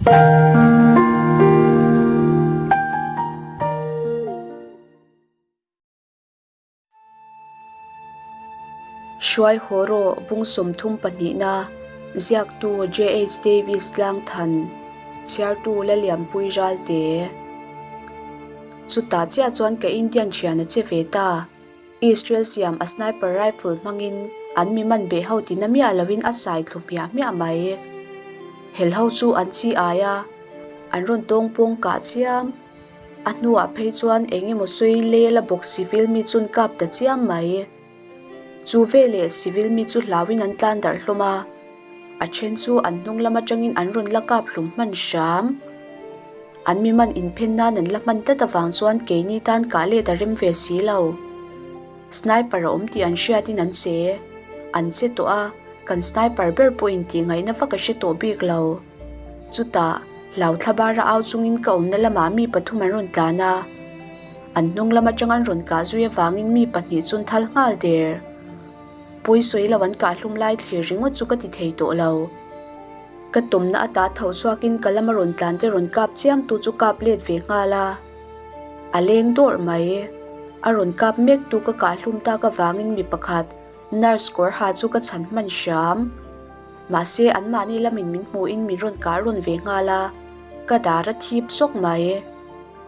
Hruai haw rawh bung 30 pahnihna ziaktu JH Davis Tlangthan chhiartu Lalianpui Ralte Chutah chiah chuan ka Indian thian a che ve ta. Israel siam a sniper rifle hmangin an mi man beh ho tina miah loin a sai thlu hmiah hmiah mai. Hel ho chu an chi ai a, an rawn tawng pawng kah chiam. A hnuah phei chuan eng emaw sawi lel a bawk civil mi chun kap ta chiam mai. Chu veleh civil mi chu hlauin an tlan darh hlawm a, a then chu an hnung lam atangin an rawn la kap hlum hman hram. An mi man inphen nan an la hman tlat avang chuan keini tan kah let a rem ve si lo. Sniper a awm tih an hriatin an che. An che tawh a, kan sniper ber pawhin tih ngaihna vak a hre tawh bik lo. Chutah, hlauthla bara au chungin ka awmna lamah mi pathum an rawn tlan a. An hnung lam atang an rawn kah zui avangin mi pahnih chu an thal nghal der. Pawi sawi lo an kah hlum lai thlir ringawt chu ka ti thei tawh lo. Ka tawmna ata tho chhuakin ka lama rawn tlan te rawn kap chiam tu chu kap let ve nghal a. A leng dawrh mai. A rawn kap mek tu ka kah hlum tak avangin mi pakhat nurse kawr ha chu ka chhan hman hram. Mahse anmahni lamin min hmuhin min rawn kah rawn ve nghal a, ka dar a thip sawk mai.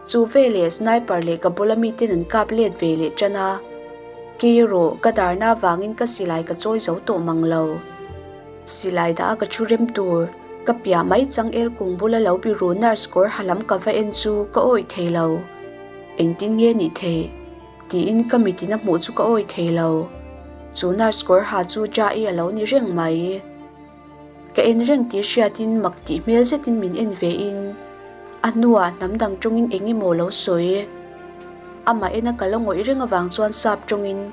Chu veleh sniper leh ka bula miten an kap let ve leh tan a. Kei erawh ka darna avangin ka silai ka chawi zo tawh mang lo. Silai dah a ka thu rem tur, ka piah mai chang el kung bula lo biru nurse kawr ha lam ka va en chu ka awih thei lo. Engtin nge nih theih? Tiin ka mitin a hmuh chu ka awih thei lo. Chu nurse kawr ha chu Jai a lo ni reng mai. Ka en reng tih hriatin mak tih hmel zetin min en ve in a hnuah hnam dang tawngin eng emaw lo sawi. Amah ena ka la ngawih reng avang chuan sap tawngin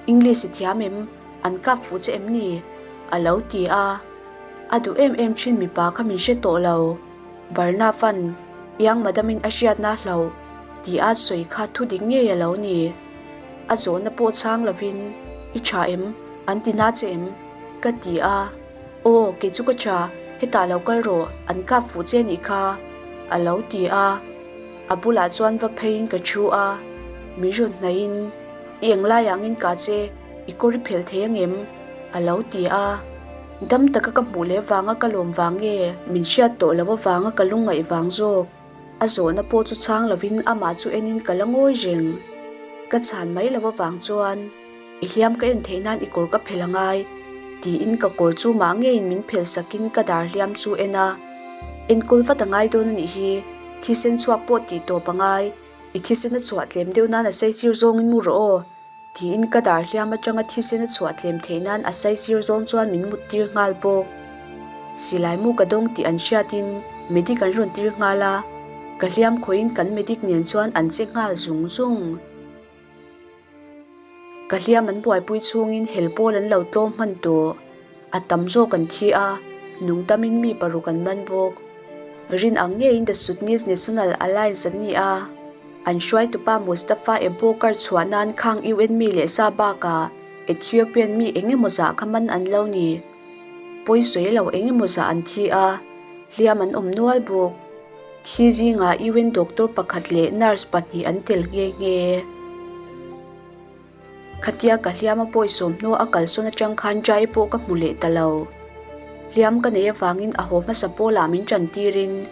English i thiam em? An kap fuh che em ni? A lo ti a. A duh em em thin mipa kha min hre tawh lo. Barnafan, Iang madamin a hriatna hlo tih a sawi kha thu dik ngei a lo ni. A zawhna pawh chhang lovin, I tha em? An ti na che em? Ka ti a. Aw, kei chu ka tha, hetah lo kal rawh, an kap fuh che nih kha, a lo ti a. A bulah chuan va pheiin ka thu a. Min rawn hnaihin, I englai angin ka che, I kawr i phelh thei angem? A lo ti a. Dam taka ka hmuh leh vanga ka lawm vang nge min hriat tawh loh avanga ka lungngaih vang zawk? A zawhna pawh chu chhang lovin amah chu enin ka la ngawi reng. Ka chhan mai loh avang chuan i hliam ka en theih nan i kawr ka phelh angai tiin ka kawr chu mah ngeiin min phelh sakin ka dar hliam chu en a. Enkawl vat angai dawn anih hi, thisen chhuak pawh tih tawp angai, i thisen a chhuah tlem deuh nan a saisir zawngin mu rawh aw. Tiin ka dar hliam atanga thisen a chhuah tlem theih nan a saisir zawng chuan min mut tir nghal bawk. Silai mu ka dawng tih an hriatin medic an rawn tir nghal a, ka hliam khawihin kan medic nen chuan an che nghal zung zung. Ka hliam an buaipui chhungin hel pawl an lo tlawm hman tawh. A tam zawk an thi a, nung tamin mi paruk an man bawk. Rin ang ngeiin The Sudanese National Alliance an ni a, an hruaitupa Mustafa Ebokar chhuah nan khang UN mi leh sa bakah Ethiopian mi eng emaw zah kha man an lo ni. Pawi sawi lo eng emaw zah an thi a, hliam an awm nual bawk. Thi zingah UN doctor pakhat leh nurse pahnih an tel nghe nghe. Khatia ka hliam a pawisawm hnu a kalsawn atang khan Jai pawh ka hmu leh ta lo. Hliam ka nei avangin a haw hmasa pawlah min tan tirin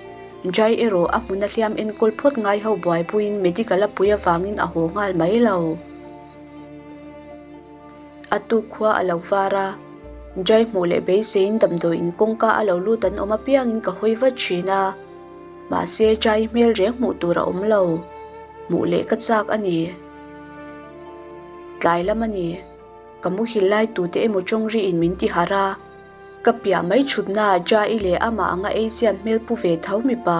Jai erawh a hmuna hliam enkawl phawt ngai ho buaipuiin medical a pui avangin a haw nghal mai lo. A tuk khua a lo var a, Jai hmuh leh beiseiin damdawiin kawngka a lo lut an awm apiangin ka hawi vat thin a, mahse Jai hmel reng hmuh tur a awm lo. Hmuh leh ka chak a ni. Tlai lam a ni. Ka muhil lai tute emaw tawng riin min ti harh a. Ka piah mai thutna ah Jai leh amah anga ei chian hmel pu ve tho mipa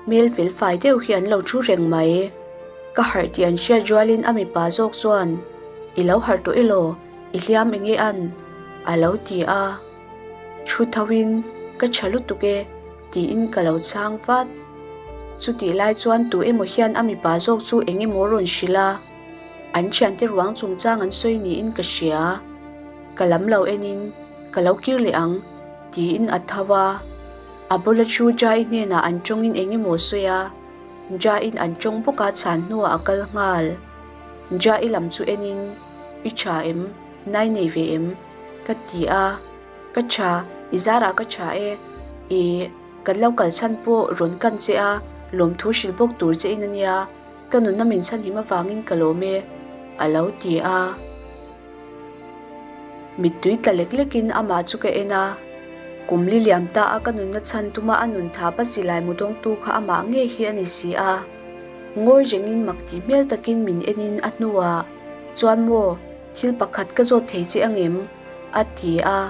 hmel fel fai deuh hi an lo thu reng mai. Ka harh tih an hriat rualin a mipa zawk chuan, I lo harh tawh elaw? I hliam enge an? A lo ti a. Thu tho in, Ka tha lutuk e. Tiin ka lo chhang vat. Chutih lai chuan tu emaw hian a mipa zawk chu eng emaw rawn hrilh a, an thiante ruang chungchang an sawi niin ka hria. Ka lam lo enin ka lo kir leh ang tiin a tho a. A bula thu Jai hnenah an tawngin eng emaw sawi a, Jaiin an tawng bawk a chhan hnuah a kal nghal. Jai lam chu enin, I tha em? Nai nei ve em? Ka ti a. Ka tha, i zarah ka tha e. Ih, kan lo kal chhan pawh rawn kan che a, lawmthu hrilh bawk tur che in a nia. Ka nunna min chhanhim avangin ka lawm e, a lo ti a. Mittui tla lek lekin amah chu ka en a, kum li liam ta a ka nunna chhan tuma a nun thap a silai mu dawngtu kha amah ngei hi a ni si a. Ngawi rengin mak tih hmel takin min enin a hnuah chuan maw thil pakhat ka zawt thei che angem? a ti a.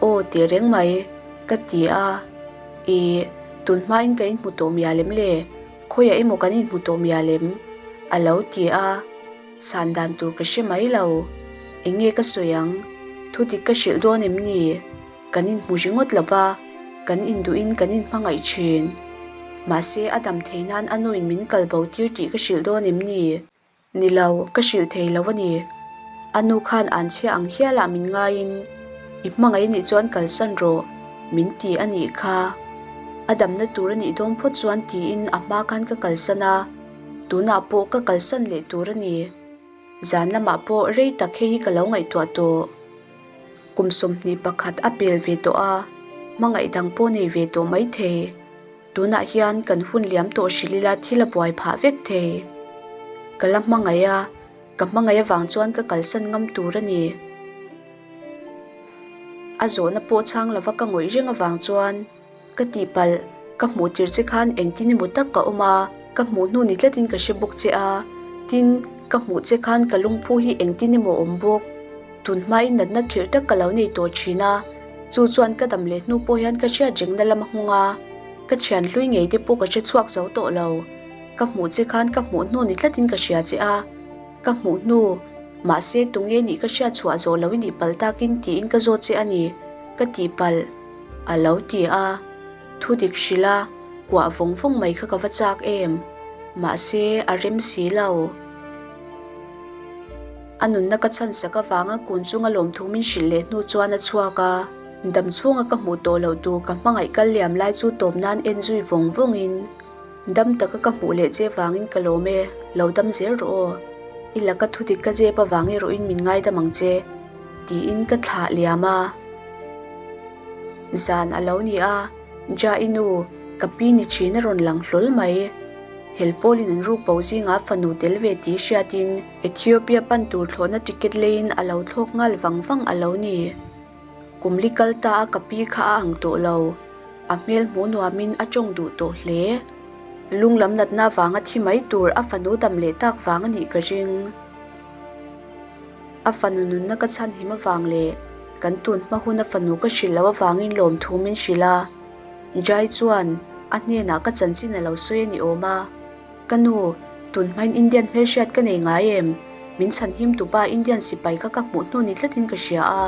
Aw tih reng mai ka ti a. Ih, tun hmain ka inhmu tawh mial em le? Khawiah emaw kan inhmu tawh mial em? A lo ti a. Chhan dan tur ka hre mai lo. Eng nge ka sawi ang? Thu dik ka hrilh dawn em ni? Kan inhmu ringawt lo va, kan induhin kan inhmangaih thin. Mahse, a dam thei nan a nuin min kal bo tir tih ka hrilh dawn em ni? Ni lo, ka hrilh thei lo a ni. A nu khan an chhia ang hialah min ngaiin, I hmangaih anih chuan kalsan rawh, min ti a nih kha. A damna tur a nih dawn phawt chuan tiin a hma khan ka kalsan a. Tunah pawh ka kalsan leh tur a ni. Zan lamah pawh rei tak hei hi ka lo ngaihtuah tawh. Kum 21 a pel ve tawh a, hmangaih dang pawh nei ve tawh maithei. Tunah hian kan hun liam tawh hrilh ila thil a buai phah vek thei. Ka la hmangaih a, ka hmangaih avang chuan ka kalsan ngam tur a ni. A zawhna pawh chhang lova ka ngawih reng avang chuan. Ka tihpalh, ka hmuh tir che khan engtin emaw tak ka awm a, ka hmuh hnu ni tlatin ka hre bawk che a, tin, ka hmuh che khan ka lungphu hi engtin emaw awm bawk. Tun hmain natna khirh tak ka lo nei tawh thin a, chu chuan ka dam leh hnu pawh hian ka hriat rengna lam a nghawng a, ka thian hlui ngei te pawh ka hre chhuak zo tawh lo. Ka hmuh che khan ka hmuh hnu ni tlatin ka hria che a, ka hmuh hnu, mahse tunge nih ka hriat chhuah zawh lo i nih palh takin tiin ka zawt che a ni, ka tihpalh. A lo ti a, thu dik hrilh a, kuah vawng vawng mai kha ka va chak em? Mahse, a rem si lo. A nunna ka chhan sak avanga kun chunga lawmthu min hrilh leh hnu chuan a chhuak a, dam chhunga ka hmuh tawh loh tur ka hmangaih kal liam lai chu tawp nan en zui vawng vawngin, Dam taka ka hmuh leh che vangin ka lawm e, lo dam zel rawh aw. I laka thu dik ka zep avang erawhin min ngaidam ang che, tiin ka thlah liam a. Zan a lo ni a, Ja-i nu, ka pi ni thin a rawn lang hlawl mai. Helpawlin an ruk bo zingah fanu tel ve tih hriatin Ethiopia pan tur thlawhna ticket leiin a lo thlawk nghal vang vang a lo ni. Kum li kal ta a ka pi kha a ang tawh lo. A hmel hmuh nuamin a tawng duh tawh hle. Lung lam natna vanga thi mai tur a fanu dam leh tak vang a nih ka ring. A fanu nunna ka chhan him avang leh kan tun hma hun a fanu ka hrilh loh avangin lawmthu min hrilh a. Jai chuan a hnenah ka chanchin a lo sawi a ni awm a. Ka nu, tun hmain Indian hmelhriat ka nei ngai em? Min chhan him tupa Indian sipai kha ka hmuh hnu ni tlatin ka hria a.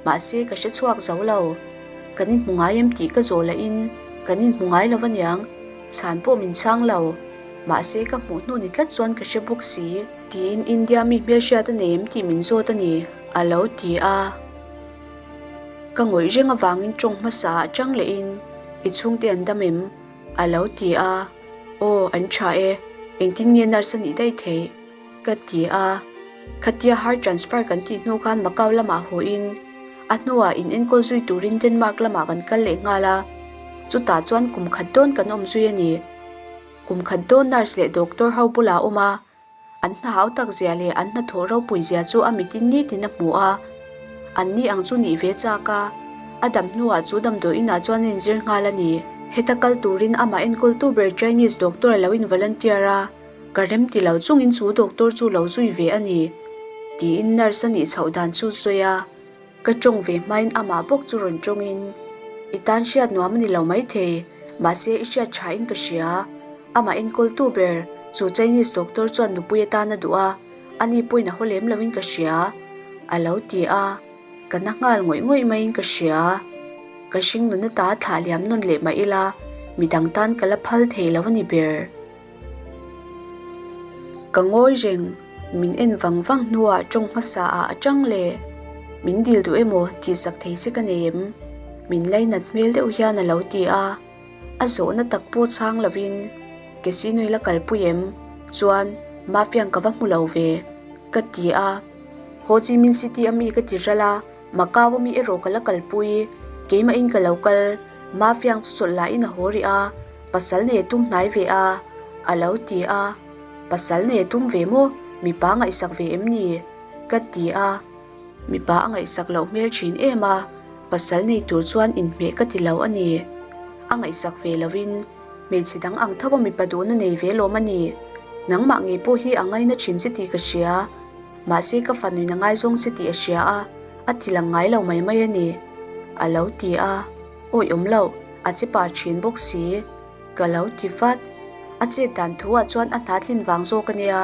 Mahse ka hre chhuak zo lo. Kan inhmu ngai em tih ka zawh lahin kan inhmu ngai lo aniang, chhan pawh min chhang lo. Mahse ka hmuh hnu ni tlat chuan ka hre bawk si. Tiin India mi hmelhriat a nei em tih min zawt a ni, a lo ti a. Ka ngawih reng avangin tawng hmasa ah chang lehin, I chhungte an dam em? A lo ti a. Aw, an tha e, engtin nge nurse a nih daih theih? Ka ti a. Khatia heart transfer kan tih hnu khan Macau lamah hawiin a hnuah in enkawl zui turin Denmark lamah kan kal leh nghal a. Chutah chuan kum khat dawn kan awm zui a ni. Kum khat dawn nurse leh doctor ho bulah a awm a, an hna hau tak zia leh an hnathawh ropui zia chu a mitin nitin a hmu a. An ni ang chu nih ve chak a, a dam hnuah chu damdawi inah chuan a inzir nghal a ni. Heta kal turin amah enkawltu ber Chinese doctor a lo in volunteer a, ka rem ti lo chungin chu doctor chu lo zui ve a ni, tiin nurse a nih chhoh dan chu sawi a. Ka tawng ve hmain amah bawk chu rawn tawngin, I tan hriat nuam a ni lo maithei, mahse i hriat thain ka hria. Amah enkawltu ber, chu Chinese doctor chuan nupui atan a duh a, ani pawhin a haw lem loin ka hria, a lo ti a. Ka na nghal ngawih ngawih maiin ka hria. Ka hringnun ata thlah liam nawn leh mah ila, midang tan ka la phal thei lo a ni ber. Ka ngawi reng, min en vang vang hnuah tawng hmasa ah a tang leh. Min dil duh emaw tih sak thei che ka nei em? Min lainat hmel deuh hian a lo ti a, a zawhna tak pawh chhang lovin, Casino i la kalpui em? Chuan, Mafiang ka va hmu lo ve, ka ti a. Ho Chi Minh City a mi ka ti ral a, Macau a mi erawh ka la kalpui, keimahin ka lo kal, Mafiang chu chawlh lahin a haw rih a, pasal nei a tum hnai ve a, a lo ti a. Pasal nei a tum ve maw? Mipa ngaihsak ve em ni? Ka ti a. Mipa a ngaihsak loh hmel thin em a, pasal nei tur chuan inhmeh ka ti lo a ni. A ngaihsak ve loin hmeichhe dang ang tho a mipa duhna nei ve lawm a ni. Nangmah ngei pawh hi a ngaina thin che tih ka hria. Mahse ka fanuin a ngaizawng che tih a hria a, a ti lang ngai lo mai mai a ni. A lo ti a, awi awm loh, a che par thin bawk si. Ka lo ti vat. A chet dan thu ah chuan a hna tlin vang zawk a nia,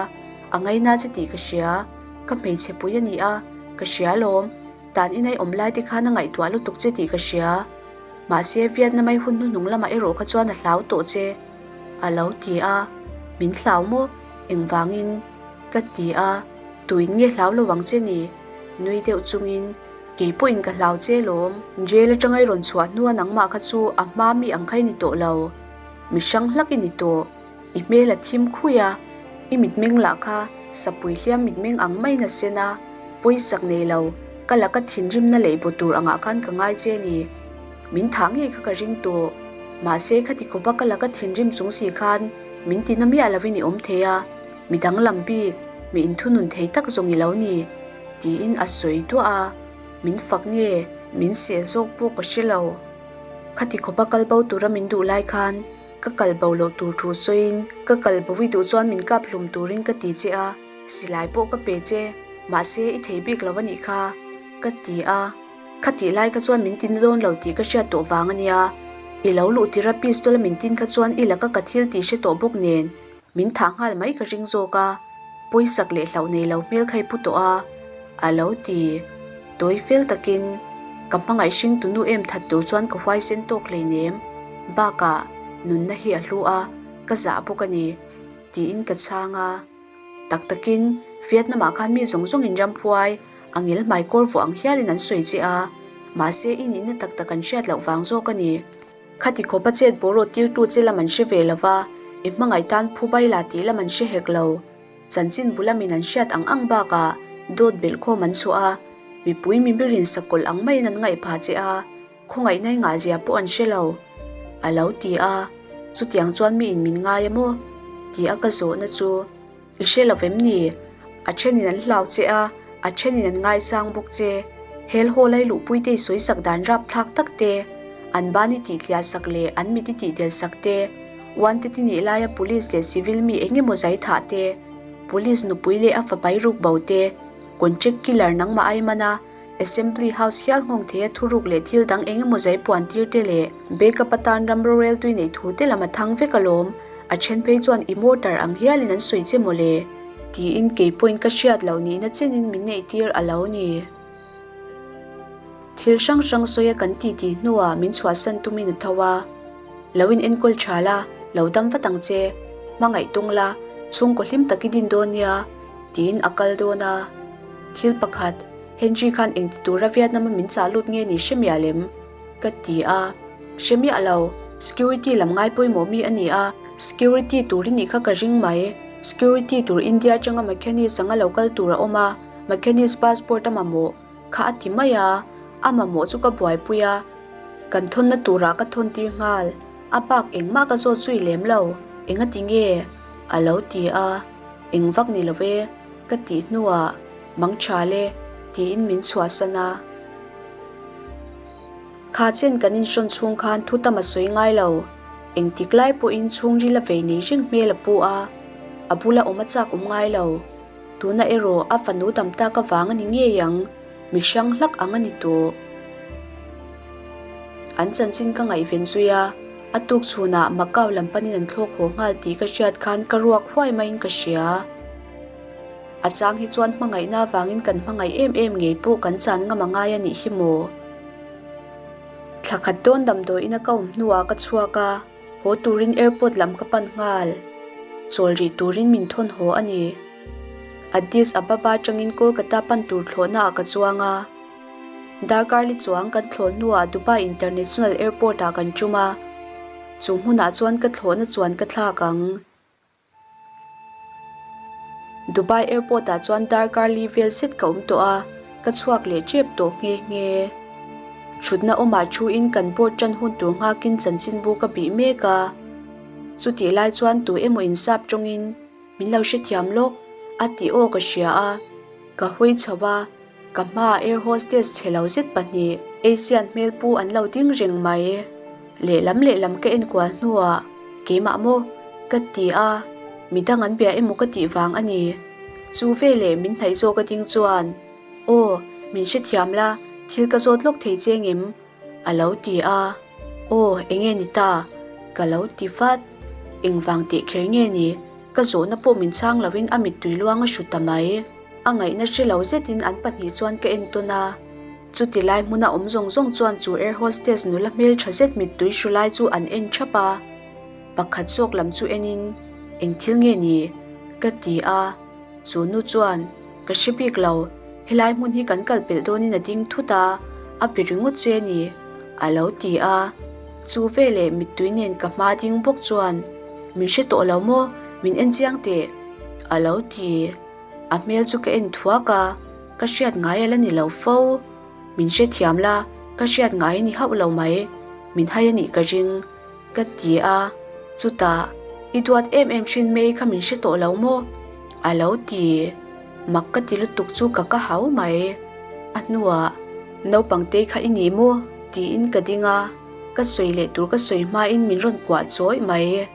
a ngaina che tih ka hria. Ka hmeichhe pui a ni a, ka hria alawm. Dan inai awm lai te khan a ngaihtuah lutuk che tih ka hria. Mahse Vietnam ai hun hnuhnung lamah erawh kha chuan a hlau tawh che. A lo ti a, Min hlau maw? Engvangin? Ka ti a, Tuin nge hlau lo ang che ni? Nui deuh chungin, Kei pawhin ka hlau che lawm. Jail atanga i rawn chhuah hnua nangmah kha chu a hma mi ang kha i ni tawh lo. Mi hrang hlak i ni tawh. I hmel a thim khui a, i mitmeng lah kha sapui hliam mitmeng ang maiin a sen a, pawisak nei lo, ka laka thinrimna leh baw tur angah khan ka ngai che ni. Min thah ngei kha ka ring tawh. Mahse khati khawpa ka laka thinrim chung si khan min tina miah lovin i awm thei a, mi danglam bik, mi inthunun thei tak zawng i lo ni. Tiin a sawi duah a, min fak nge min sel zawk pawh ka hre lo. Khati khawpa kal bo tura min duh lai khan ka kal bo loh tur thu sawiin ka kal bo i duh chuan min kap hlum turin ka ti che a, silai pawh ka pe che, mahse i thei bik lo a nih kha, ka ti a. Khatih lai kha chuan min tin dawn lo tih ka hriat tawh vang a nia. I lo luh tirh a pistol a min tin kha chuan i laka ka thil tih hre tawh bawk nen Min thah nghal mai ka ring zawk a, pawisak leh hlauh nei lo hmel kha i pu tawh a, a lo ti. Tawi fel takin, Ka hmangaih hring tunu em that tur chuan ka huaisen tawk hleinem, bakah nunna hi a hlu a, ka zah bawk a ni, tiin ka chhang a. Tak takin, Vietnam-ah khan mi zawng zawngin ramphuai, a ngil hmaikawr vuah ang hialin an sawi che a, mahse i nihna tak tak an hriat loh vang zawk a ni. Khati khawp a chet bawraw tirtu che lam an hre ve lo va, i hmangaih tan phu bai la tih lam an hre hek lo. Chanchin bu lamin an hriat ang ang bakah dawt belhkhawm an chhuah a, mipui mimirin sakawlh ang maiin an ngaih phah che a, khawngaihna i ngahzia pawh an hre lo. A lo ti a, chutiang chuan miin min ngai a maw? Ti a ka zawhna chu. I hre lo vem ni? A thenin an hlau che a, a thenin an ngaisang bawk che. Hel haw lai luhpui te i sawi sak dan rapthlak tak te, an ban i tihtliah sak leh an mit i tihdel sak te, wanted i nih laia police leh civil mi eng emaw zai thah te, police nupui leh a fapai ruk bo te, contract killer nangmah ai man a, Assembly House hial nghawng theia thuruk leh thil dang eng emaw zai puan tir te leh backup atan ram rorel tui neih thu te lam a thang vek alawm, a then phei chuan i mortar ang hialin an sawi che mawle. Tiin kei pawhin ka hriat loh nihna chenin min neih tir a lo ni. Thil hrang hrang sawia kan titi hnuah min chhuahsan tumin a tho a, Lo in enkawl tha la, lo dam vat ang che, hmangaih tung la, chhungkaw hlim tak i din dawn nia, tiin a kal dawn a. Thil pakhat, Henry khan engti tura Vietnam a min chah lut nge ni hre miah lem? Ka ti a. Hre miah lo, security lam ngai pawimawh mi a ni a. Security tur i nih kha ka ring mai. Security tur India atanga Mackennis anga lo kal tur a awm a, Mackennis passport a mamawh kha a ti mai a. A mamawh chu ka buaipui a, kan thawnna turah ka thawn tir nghal. A bak engmah ka zawt zui lem lo, engati nge? A lo ti a. Eng vak ni lo e, ka tih hnuah mang tha le tiin min chhuahsan a. Kha chen kan inhrawn chhung khan thu tam a sawi ngai lo. Engtik lai pawhin chhungril a vei nei reng hmel a pu a, a bula awm a chak awm ngai lo. Tuna erawh a fanu dam tak avang a ni ngei ang, mi hrang hlak ang a ni tawh. An chanchin ka ngaihven zui a, a tuk chhunah Macau lam panin an thlawk haw nghal tih ka hriat khan ka ruak huai maiin ka hria. A chang hi chuan hmangaihna avangin kan hmangaih em em ngei pawh kan chan ngam a ngai a nih hi maw? Thla khat dawn damdawiin a ka awm hnuah ka chhuak a, haw turin airport lam ka pan nghal. Chawl rih turin min thawn haw a ni. Addis Ababa atangin Kolkata pan tur thlawhnaah ka chuang a. Darkar li chuang kan thlawh hnuah Dubai International Airport ah kan tum a, chu hmunah chuan ka thlawhna chuan ka thlak ang. Dubai Airport ah chuan darkar li vel zet ka awm tawh a, ka chhuak leh tep tawh nghe nghe. Thutna awmah thu in kan board tan hun tur nghakin chanchinbu ka bih mek a. Chutih lai chuan tu emaw insap tawngin min lo hrethiam lawk a tih aw ka hria a, ka hawi chho a. Ka hmaah air hostess chhe lo zet pahnih Asian hmel pu an lo ding reng mai. Lehlam lehlam ka enkual hnuah keimah maw ka ti a, midang an bia emaw ka tih vang a ni. Chu veleh min hnaih zawk a ding chuan, Aw, min hrethiam la, thil ka zawt lawk thei che ngem? A lo ti a, Aw, enge ni ta? Ka lo ti vat. Engvang teh kher nge ni? Ka zawhna pawh min chhang lovin a mittui luang a hru ta mai. A ngaihna hre lo zetin an pahnih chuan ka en tawn a. Chuti lai hmuna awm zawng zawng chuan chu air hostess nula hmeltha zet mittui hru lai chu an en thap a. Pakhat zawk lam chu enin, Eng thil nge ni? ka ti a. Chu nu chuan, Ka hre bik lo, helai hmun hi kan kal pelh dawnin a ding thut a, a pe ringawt che a ni, a lo ti a. Chu veleh mittui nen ka hma ding bawk chuan, Min hre tawh lo maw? Min en chiang teh, a lo ti. A hmel chu ka en thuak a, ka hriat ngai a la ni lo fo. Min hrethiam la, ka hriat ngai a ni hauh lo mai, min hai a nih ka ring, ka ti a. Chutah, I duat em em thin mai kha min hre tawh lo maw? A lo ti. Mak ka ti lutuk chu ka ka hau mai. A hnuah, Naupang te kha i ni maw? tiin ka ding a, ka sawi leh tur ka sawi hmain min rawn kuah chawih mai.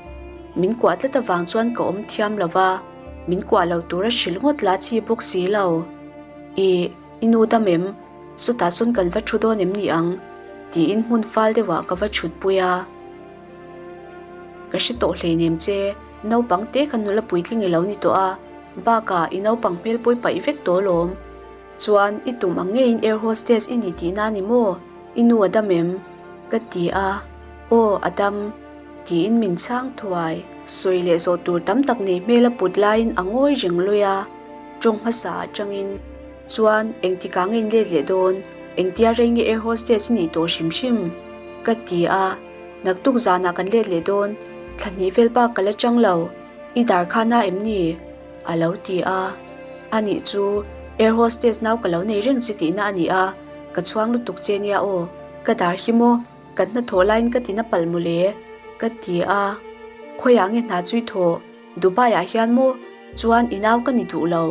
Min kuah tlat avang chuan ka awm thiam lo va. Min kuah lo tur a hrilh ngawt la chi bawk si lo. Ih, i nu dam em? Sawtah sawn kan va thu dawn em ni ang? Tiin hmun fal deuhah ka va chhut pui a. Ka hre tawh hleinem che, naupang te kha nula puitling i lo ni tawh a, bakah i naupang hmel pawi paih vek tawh alawm. Chuan i tum ang ngeiin air hostess i ni tihna ni maw? I nu a dam em? Ka ti a, Aw, a dam. Tiin min chhang thuai. Sawi leh zawh tur tam tak nei hmel a put laiin a ngawi reng lui a, tawng hmasa atangin. Chuan engtikah nge in let leh dawn? Engtia rei nge air hostess i nih tawh hrim hrim? Ka ti a, Naktuk zanah kan let leh dawn, thla hnih vel bak ka la chang lo, i dar kha na em ni? A lo ti a, Anih chu, air hostess nau ka lo nei reng che tihna a ni a, ka chhuang lutuk che nia aw, ka dar hi maw? Kan hnathawh laiin ka tina palh mawle, ka ti a. Khawiah nge hna chu i thawh? Dubai ah hian maw? Chuan i nau ka ni duh lo,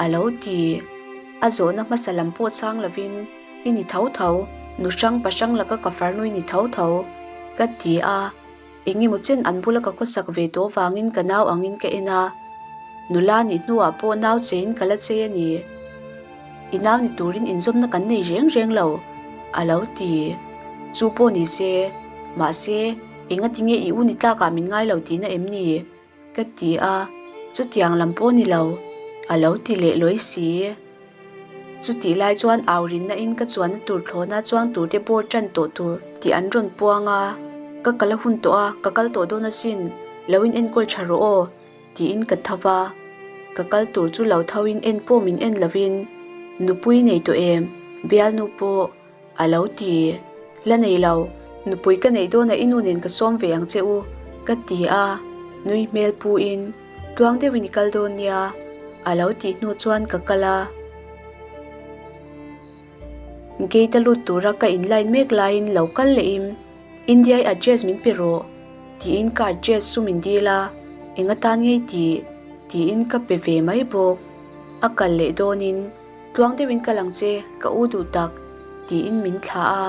a lo ti. A zawhna hmasa lam pawh chhang lovin, I ni tho tho, nu hrang pa hrang laka ka farnu i ni tho tho, ka ti a. Engemaw chen an bula ka khawsak ve tawh vangin ka nau angin ka en a, nula nih hnuah pawh nau chein ka la chei a ni. I nau ni turin inzawmna kan nei reng reng lo, a lo ti. Chu pawh ni se, mahse, engati nge i u ni tlakah min ngai lo tihna em ni? Ka ti a, chutiang lam pawh ni lo, a lo ti leh lawi si. Chutih lai chuan au rinna in ka chuanna tur thlawhna chuang tur te board tan tawh tur tih an rawn puang a, ka kal a hun tawh a, ka kal tawh dawn asin, lo in enkawl tha rawh aw tiin ka tho va. Ka kal tur chu lo tho in en pawh min en lovin, Nupui nei tawh em? Bialnu pawh A lo ti. La nei lo, nupui ka neih dawnah i nu nen ka sawm ve ang che u, ka ti a, nui hmel pu in, tluang deuhin i kal dawn nia, a lo tih hnu chuan ka kal a. Gate a lut tura ka in line mek laiin lo kal leh im, India i address min pe rawh, tiin ka address chu min dil a, eng atan ngei tih, tiin ka pe ve mai bawk. A kal leh dawnin. Tluang deuhin kal ang che, ka u duh tak, tiin min thlah a.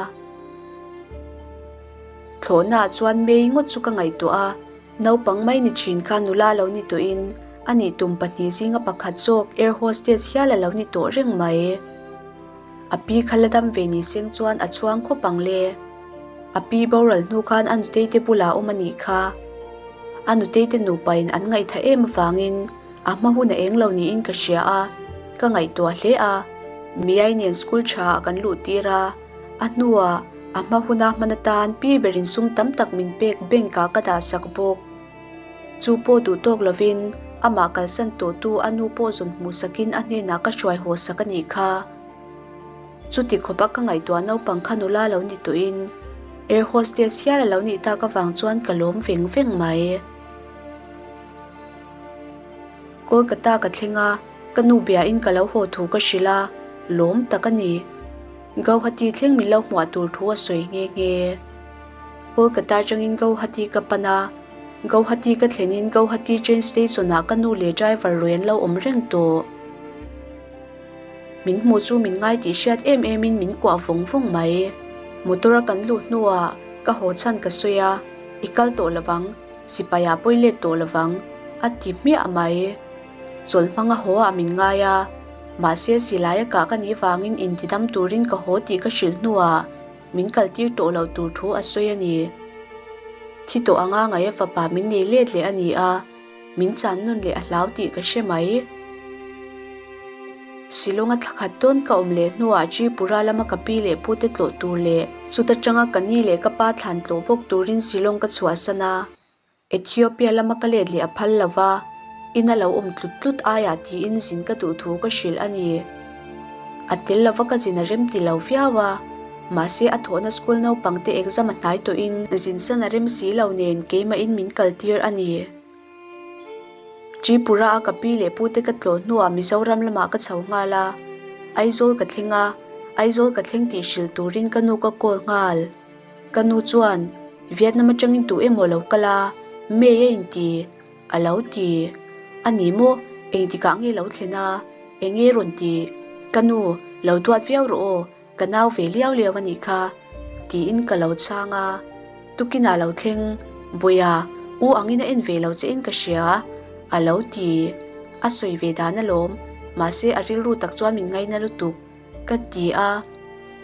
Thlawhnaah chuan May ngawt chu ka ngaihtuah a, naupang mai ni thin kha nula lo ni tawhin a nih tum pahnih zinga pakhat zawk air hostess hial a lo ni tawh reng mai. A pi kha la dam ve ni seng chuan a chhuang khawp ang le. A pi boral hnu khan a nutei te bulah awm a nih kha. A nutei te nupain an ngaihthah em avangin A hma hun a eng lo niin ka hria a, ka ngaihtuah hle a. Miai nen school tha ah kan luh tir a, a hnuah a hma huna hman atan pi berin sum tam tak min pek bank ah ka dah sak bawk. Chu pawh duh tawk lovin amah kalsan tawhtu a nu pawh zawn hmuh sakin a hnenah ka hruai haw sak a nih kha. Chuti khawpa ka ngaihtuah naupang kha nula lo ni tawhin air hostess hial a lo nih tak avang chuan ka lawm veng veng mai. Kolkata ka thleng a, ka nu biain ka lo haw thu ka hrilh a, lawm tak a ni. Gauhati thleng min lo hmuah tur thu a sawi nghe nghe. Kolkata atangin Gauhati ka pan a, Gauhati ka thlenin Gauhati train station ah ka nu leh driver rawi an lo awm reng tawh. Min hmuh chu min ngai tih hriat em em in min kuah vawng vawng mai. Motor a kan luh hnuah ka haw chhan ka sawi a, I kal tawh lovang, sipai ah pawi let tawh lovang, a ti hmiah mai. Chawlh hmanga haw ah min ngai a, mahse silai a kah ka nih vangin intidam turin ka haw tih ka hrilh hnuah min kal tir tawh loh tur thu a sawi a ni. Thi tawh anga ngaih a fapa min nei let leh a ni a. Min chan nawn leh a hlau tih ka hre mai. Shillong-a thla khat tawn ka awm leh hnuah Tripura lama ka pi leh pute tlawh tur leh chuta tanga ka ni leh ka pa thlan tlawh bawk turin Shillong ka chhuahsan a. Ethiopia lama ka let leh a phal lo va, ina lo awm tlut tlut aiah tiin zin ka duh thu ka hrilh a ni. A tel lova ka zin a rem ti lo viau a, mahse a thawhna school naupangte exam a hnai tawhin zin san a rem si lo nen keimahin min kaltir a ni. Tripura a ka pi leh pute ka tlawh hnuah Mizoram lamah ka chho nghal a, Aizawl ka thleng a, Aizawl ka thleng tih hrilh turin ka nu ka call nghal. Ka nu chuan, Vietnam atangin tu emaw lo kal a, May a inti, a lo ti. A ni maw, engtikah nge lo thlen a, enge rawn ti? Ka nu, lo duat viau rawh aw, Ka nau ve liau liau a nih kha, tiin ka lo chhang a. Tukinah lo thleng, Bawiha, u angin a en ve lo che in ka hria, a lo ti. A sawi ve dan alawm, mahse a rilru tak chuan min ngaina lutuk, ka ti a.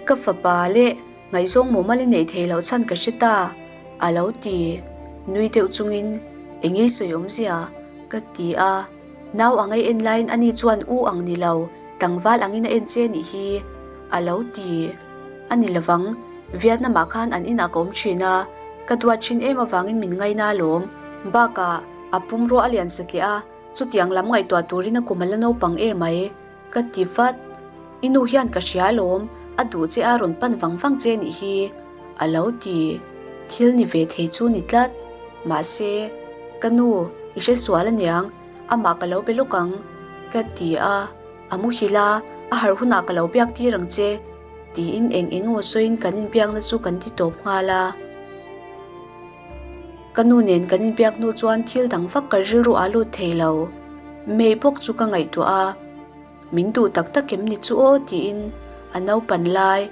Ka fapa leh ngaihzawng mumal i neih theih loh chhan ka hre ta, a lo ti. Nui deuh chungin, Eng ei sawi awmzia? ka ti a. Nau ang ei en laiin ani chuan u ang ni lo, tlangval angin a en che nih hi, a lo ti. A ni lovang, Vietnam ah khan an inah ka awm thin a, ka duat thin em avangin min ngaina alawm. Bakah, a pumrua a lian satliah a, chutiang lam ngaihtuah turin a kum a la naupang em mai. Ka ti vat, I nu hian ka hria alawm, a duh che a rawn pan vang vang che nih hi, a lo ti. Thil ni ve thei chu ni tlat. Mahse, ka nu, i hre sual aniang, amah ka lo be lawk ang, ka ti a, a muhil a, a harh hunah ka lo biak tir ang che, tiin eng eng emaw sawiin kan inbiakna chu kan ti tawp nghal a. Ka nu nen kan inbiak hnu chuan thil dang vak ka rilru a lut thei lo. May bawk chu ka ngaihtuah a, min duh tak tak em ni chu aw tiin a naupan lai,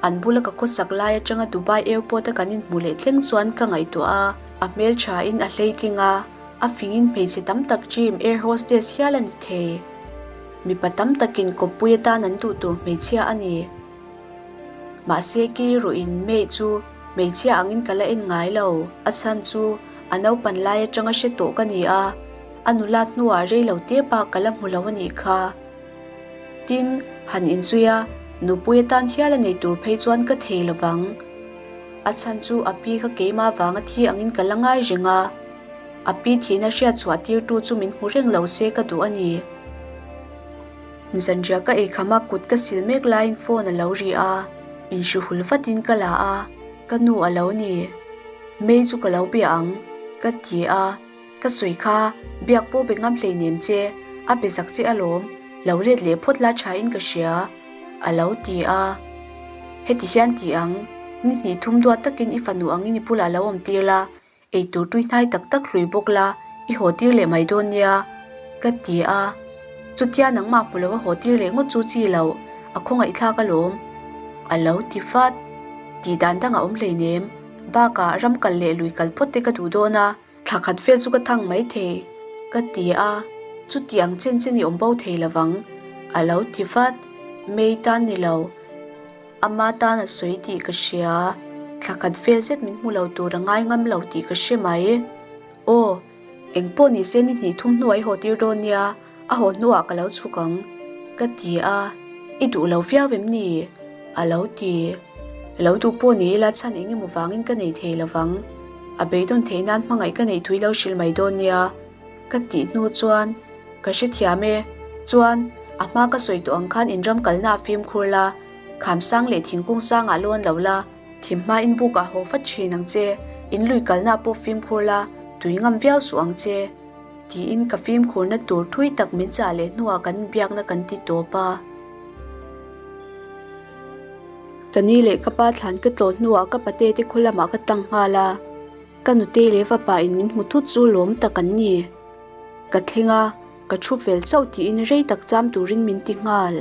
an bula ka khawsak lai atanga Dubai airport a kan inhmu leh thleng chuan ka ngaihtuah a, a hmelthain a hleitling a, a fingin hmeichhe tam tak dream air hostess hial a ni thei. Mipa tam takin kawppui atan an duh tur hmeichhia a ni. Mahse Keiruin May chu hmeichhia angin ka la en ngai lo. A chhan chu a naupan lai atanga hre tawh ka ni a, a nulat hnuah rei lo te bak ka la hmu lo a nih kha. Tin, han inzui a, nupui atan hial a nei tur phei chuan ka thei lo vang. A chhan chu a pi kha keimah vanga thi angin ka la ngai reng a, a pi thihna hriatchhuah tirtu chu min hmu reng lo se ka duh a ni. Zanriah ka eikham a kut ka sil mek laiin phone a lo ri a, inhruhul vatin ka la a, ka nu a lo ni. May chu ka lo bia ang, ka ti a, ka sawi kha biak pawh be ngam hleinem che, a be zak che alawm, lo let leh phawt la thain ka hria, a lo ti a. Heti hian ti ang, ni hnih thum duat takin i fanu angin i bulah lo awm tir la, Eitur tui hnai tak tak hlui bawk la, i haw tir leh mai dawn nia, ka ti a. Chutia nangmah hmu lova haw tir leh ngawt chu chi lo, a khawngaihthlak alawm, a lo ti vat. Tih dan dang a awm hleinem, bakah ram kal leh lui kal phawt te ka duh dawn a, thla khat vel chu ka thang mai thei, ka ti a. Chuti ang chen chen i awm bo thei lovang, a lo ti vat. May tan ni lo. Ama tan a sawi tih ka hria. Thla khat vel zet min hmu lo tur a ngai ngam lo tih ka hre mai. Aw, eng pawh ni se ni hnih thum hnuah i haw tir dawn nia, a haw hnuah ka lo chhuk ang, ka ti a. I duh lo viau em ni? A lo ti. Lo duh pawh ni ila chhan eng emaw vangin ka nei thei lo vang. A beidawn theih nan hmangaih ka neih thui lo hrilh mai dawn nia, ka tih hnu chuan ka hrethiam e. Chuan, a hma ka sawi tawh ang khan inram kalna a fimkhur la. Kham sang leh thingkung sangah lawn lo la, thim hmain bukah haw vat thin ang che, in lui kalna pawh fimkhur la, tui ngam viau suh ang che. Tiin ka fimkhurna tur thui tak min chah leh hnuah kan biakna kan ti tawp a. Ka ni leh ka pa thlan ka tlawh hnuah ka pate te khaw lamah ka tlang nghal a, ka nute leh fapa in min hmu thut chu lawm tak an ni. Ka thleng a, ka thu fel chauh tiin rei tak cham turin min ti nghal.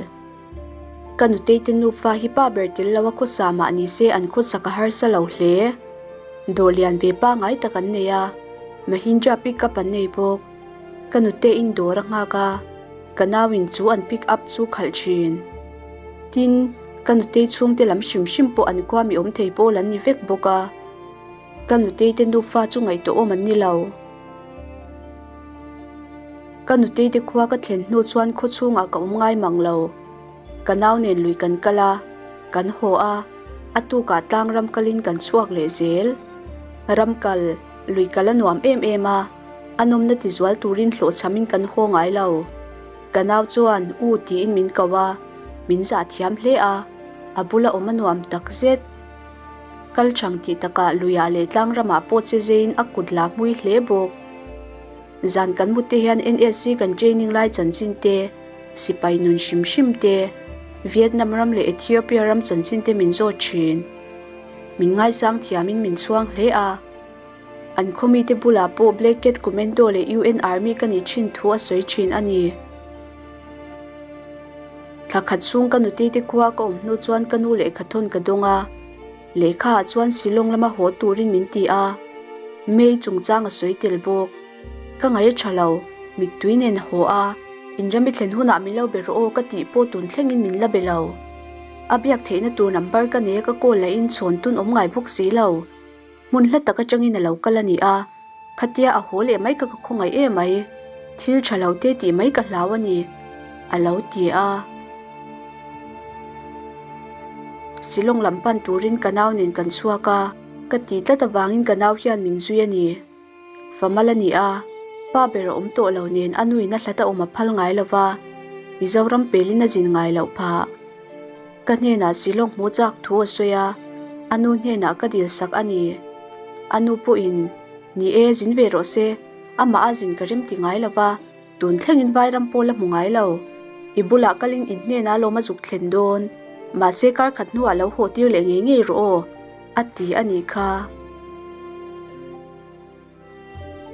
Ka nutei te nufa hi pa ber tel lo a khawsa mah ni se an khawsak a harsa lo hle. Dawr lian ve pangai tak an nei a, Mahindra pick up an nei bawk. Ka nute in dawr a nghak a, ka nau in chu an pick up chu khalh thin. Tin, ka nutei chhungte lam hrim hrim pawh an khua mi awm thei pawl an ni vek bawk a. Ka nutei te nufa chu ngaihtuahawm an ni lo. Ka nutei te khua ka thlen hnu chuan khaw chhungah ka awm ngai mang lo. Ka nau nen lui kan kal a, kan haw a, a tukah tlang ram kalin kan chhuak leh zel. Ram kal, lui kal a nuam em em a, a nawmna tizual turin hlawhchhamin kan haw ngai lo. Ka nau chuan u tiin min ko a, min zah thiam hle a, a bula awm a nuam tak zet. Kal chang tih takah luiah leh tlang ramah pawh che zeiin a kut la hmui hle bawk. Zan kan mut te hian NSC kan training lai chanchin te, sipai nun hrim hrim te, Vietnam ram leh Ethiopia ram chanchin te min zawt thin. Min ngaisang thiamin min chhuang hle a. An khaw mite bulah pawh Black Cat Commando leh UN Army ka nih thin thu a sawi thin a ni. Thla khat chhung ka nute te khua ka awm hnu chuan ka nu lehkha thawn ka dawng a. Lehkha ah chuan Shillong lama haw turin min ti a, May chungchang a sawi tel bawk. Ka ngaih a tha lo, mittui nen a haw a, inram i thlen hunah min lo be rawh aw ka tih pawh tun thlengin min la be lo. A biak theihna tur number ka nei a ka call lahin chhawn tun awm ngai bawk si lo. Hmun hla tak atangin a lo kal a ni a, khatia a haw leh mai kha ka khawngaih em mai, thil tha lo te tih mai ka hlau a ni, a lo ti a. Shillong lam pan turin ka nau nen kan chhuak a, ka ti tlat avangin ka nau hian min zui a ni. Famal a ni a, pa ber a awm tawh lo nen a nuin a hlat a awm a phal ngai lo va, Mizoram pelin a zin ngai loh phah. Ka hnenah Shillong hmu chak thu a sawi a, a nu hnenah ka dil sak a ni. A nu pawhin, Ni e, zin ve rawh se, amah a zin ka rem ti ngai lo va, tun thlengin Vairam pawl a hmu ngai lo. I bulah kalin in hnenah lawm a zuk thlen dawn, mahse kar khat hnuah lo haw tir leh ngei ngei rawh aw, a ti a nih kha.